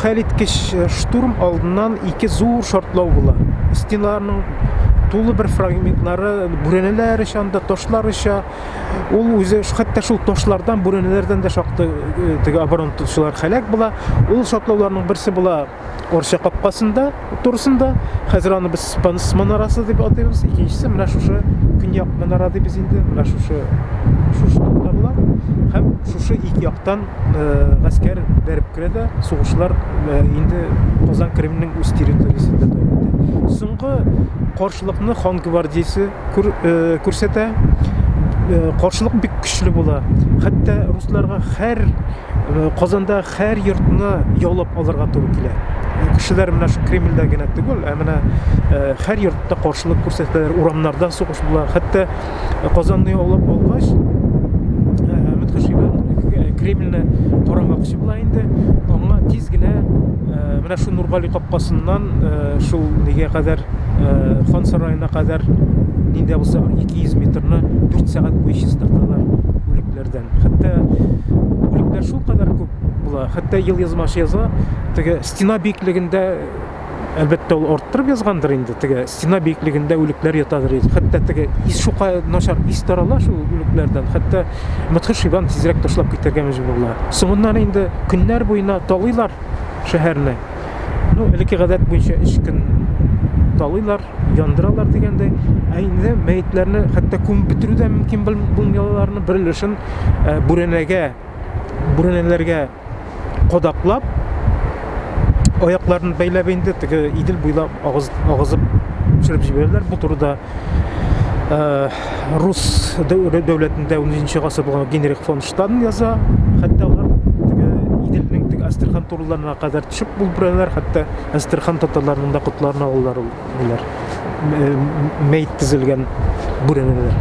хәлиткеч штурм алдыннан ике зур шартлау була. Стеналарның тулы бер фрагментлары, бүрәнәләр оча анда, ташлар оча. Ул үзе хәтта шул ташлардан, бүрәнәләрдән дә шактый теге оборона тотучылар һәлак була. Ул шартлауларның берсе була Орча капкасында, турысында. Хәзер аны без Спанс манарасы дип атыйбыз. Икенчесе менә шушы көньяк манара дибез инде. Менә шушы шушы турыда була. Һәм шушы ике яктан гаскәр бәреп керә дә, сугышлар инде Казан Кремленең үз территориясендә дәвам итә. Соңгы каршылыкны хан гвардиясе күрсәтә. Каршылык бик көчле була. Хәтта русларга һәр Казанда һәр йортны яулап алырга туры килә. Кешеләр менә шул Кремльдә генә түгел, ә менә һәр йортта каршылык күрсәтәләр, урамнарда сугыш була. Хәтта Казанны яулап алгач, Мөдһиш Иван Кремльне карамакчы була инде. Аңа тиз генә менә шул Нургали капкасыннан шул нигә кадәр, хан сараена кадәр нинди булса бер 200 метрны 4 сәгать буе чистарталар үлекләрдән. Хәтта үлекләр шул кадәр күп була. Хәтта ел язмашы яза, теге стена биеклегендә, әлбәттә, ул арттырып язгандыр инде, теге стена биеклегендә үлекләр ятадыр иде. Хәтта теге ис шука начар ис тарала шул үлекләрдән. Хәтта Мөдһиш Иван тизрәк ташлап китәргә мәҗбүр була. Соңыннан инде көннәр буена талыйлар шәһәрне. Ну, элекке гадәт буенча өч көн талыйлар, яндыралар дигәндәй. Ә инде мәетләрне хәтта күмеп бетерү дә мөмкин булмый аларны, бер өлешен бүрәнәгә, бүрәнәләргә кадаклап, аякларын бәйләп инде теге Идел буйлап агызып төшереп җибәрәләр. Бу турыда рус дәүләтендә 17 гасыр булган Генрих фон Штаден яза. Хәтта алар теге Иделнең теге Әстерхан турыларына кадәр төшеп булдыралар, хәтта Әстерхан татарларының да котларына алалар ул ниләр, мәет тезелгән бүрәнәләр.